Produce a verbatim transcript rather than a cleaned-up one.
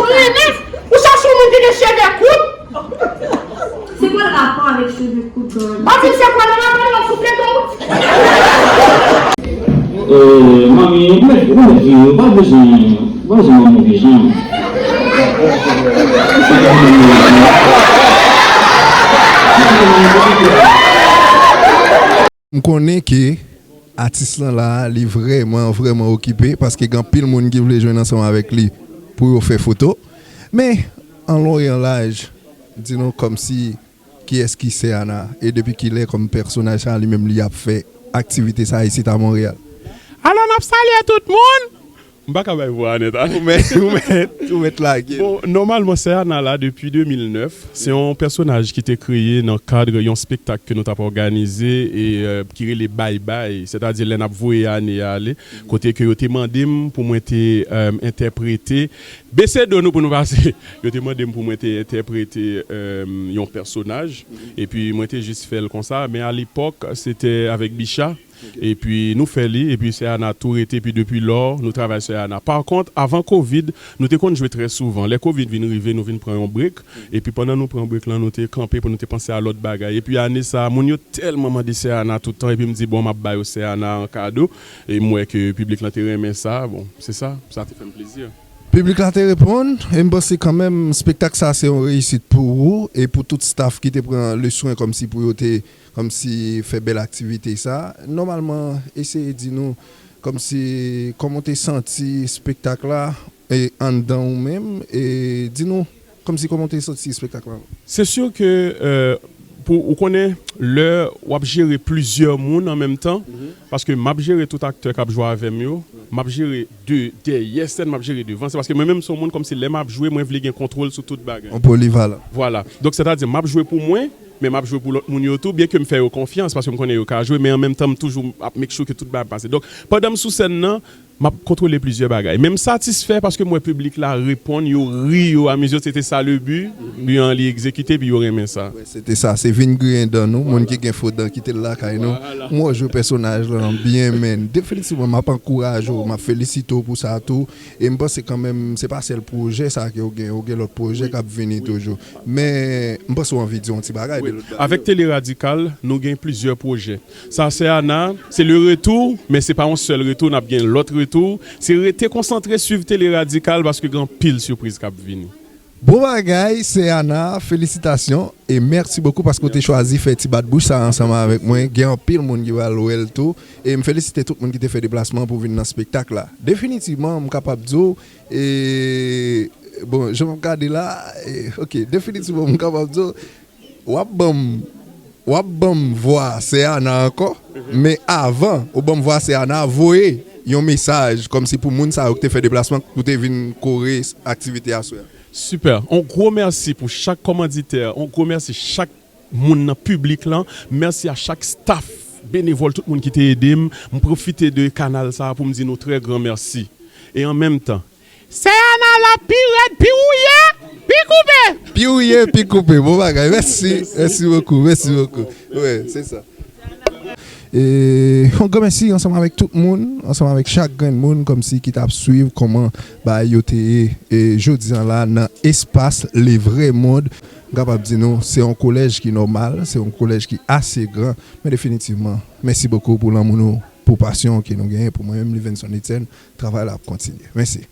Ou chache yon moun ki gen cheve kout? Se kwa l rapò avèk cheve kout, George? Anfin, se kwa l rapò avèk sou pye tonm? Eh, manmi, ou mèt, ou mèt vini, ou pa bezwen, ou pa bezwen ban m move jan. M konnen ke atis lan la, li vrèman, vrèman okipe, paske gen anpil moun ki vle jwenn ansanm avèk li pou yo fè foto. Men, an lon e an laj, di nou kòmsi kiyès ki Sè Ana, e depi kilè kòm pèsonaj sa li menm li ap fè aktivite sa isit a Monreyal? Alò, n ap salye tout moun! M pa ka bay vwa a nèt ale. Ou mèt, ou mèt, ou mèt lage. Bon, nòmalman, Sè Ana la depi de mil nèf. Se yon pèsonaj ki te kreye nan kad yon espektak ke nou t ap òganize e, euh, ki rele Bay Bay, sètadi lè n ap voye ane a ale, kote ke yo te mande m pou mwen te, euh, entèprete. Bese do nou pou nou pase. Yo te mande m pou mwen te entèprete, euh, yon pèsonaj, epi mwen te jis fè l konsa, men alepòk, se te avèk Bicha. Epi nou fè li, epi Sè Ana tou rete, epi depi lò, nou travay Sè Ana. Pa kont, avan kovid, nou te konn jwe trè souvan. Lè kovid vin rive, nou vin pran yon brek, epi pandan nou pran brek lan, nou te kanpe pou nou te panse a lòt bagay. Epi ane sa, moun yo tèlman mande Sè Ana tout tan, epi m di, bon, m ap ba yo Sè Ana an kado, e m wè ke piblik lan te renmen sa, bon, se sa, sa te fè m plezi. Piblik la te reponn, e m panse kanmenm, espektak sa se yon reyisit pou ou, e pou tout staf ki te pran le swen kòmsi pou yo te kòmsi fè bèl aktivite sa. Nòmalman, eseye di nou kòmsi kòman w te santi espektak la, e anndan ou menm, e di nou kòmsi kòman w te santi espektak la. Se si ke, euh, pou ou konnen, lè w ap jere plizyè moun an menm tan, paske m ap jere tout aktè k ap jwe avè m yo, m ap jere de dèyè sèn, m ap jere devan sèn, paske mwen menm se yon moun kòmsi lè m ap jwe, mwen vle gen kontwòl sou tout bagay. Yon polivalan. Vwala. Donk, sètadi, m ap jwe pou mwen, men m ap jwe pou lòt moun yo tou, byenke m fè yo konfyans, paske m konnen yo ka jwe, men an menm tan, m toujou ap make sure ke tout bagay ap pase. Donk, pandan m sou sèn nan, m ap kontwole plizyè bagay. Men m satisfè paske m wè piblik la reponn, yo ri, yo amize yo, se te sa le bi, bi an li egzekite, epi yo renmen sa. Wè, se te sa, se vin griyen dan nou, moun ki gen fo dan, kite l lakay nou. Vwala. M wè w jwe pèsonaj lan byen, men definitivman, m ap ankouraje w, m ap felisite w pou sa tou. E m panse kanmenm, se pa sèl pwojè sa ke w gen, w gen lòt pwojè k ap vini toujou. Men, m panse w anvi di yon ti bagay de lòt bagay. Avèk Tele Radikal, nou gen plizyè pwojè. Sa, Sè Ana, se le retour, men se pa yon sèl retour, n ap gen lòt retour. Se rete konsantre, swiv Tele Radikal, paske gen anpil sipriz k ap vini. Bon bagay, Sè Ana, felisitasyon e mèsi bokou paske w te chwazi fè ti bat bouch sa ansanm avèk mwen. Gen anpil moun ki pral wè l tou. E m felisite tout moun ki te fè deplasman pou vin nan espektak la. Definitivman, m kapab di w, e, bon, jan m ap gade la, e, ok, definitivman, m kapab di w, w ap ban m, w ap ban m vwa Sè Ana ankò, men avan ou ban m vwa Sè Ana, voye yon mesaj kòmsi pou moun sa yo ki te fè deplasman pou te vin kore aktivite aswè a. Sipè. On gwo mèsi pou chak kòmanditè, on gwo mèsi chak moun nan piblik lan, mèsi a chak staff, benevòl, tout moun ki te ede m. M pwofite de kanal sa a pou m di nou trè gran mèsi. E an menm tan, Sè Ana la pi rèd, pi wouye, pi koupe. Pi wouye, pi koupe. Bon bagay. Mèsi. Mèsi bokou. Mèsi bokou. Wi, se sa. E, yon gran mèsi ansanm avèk tout moun, ansanm avèk chak grenn moun, kòmsi ki t ap swiv kòman bagay yo te ye, e, jodi a la nan espas Le Vrai Monde. M kapab di nou, se yon kolèj ki nòmal, se yon kolèj ki ase gran, men definitivman, mèsi bokou pou lanmou nou, pou pasyon ke nou genyen pou mwen menm, Livenson Etienne, travay la ap kontinye. Mèsi.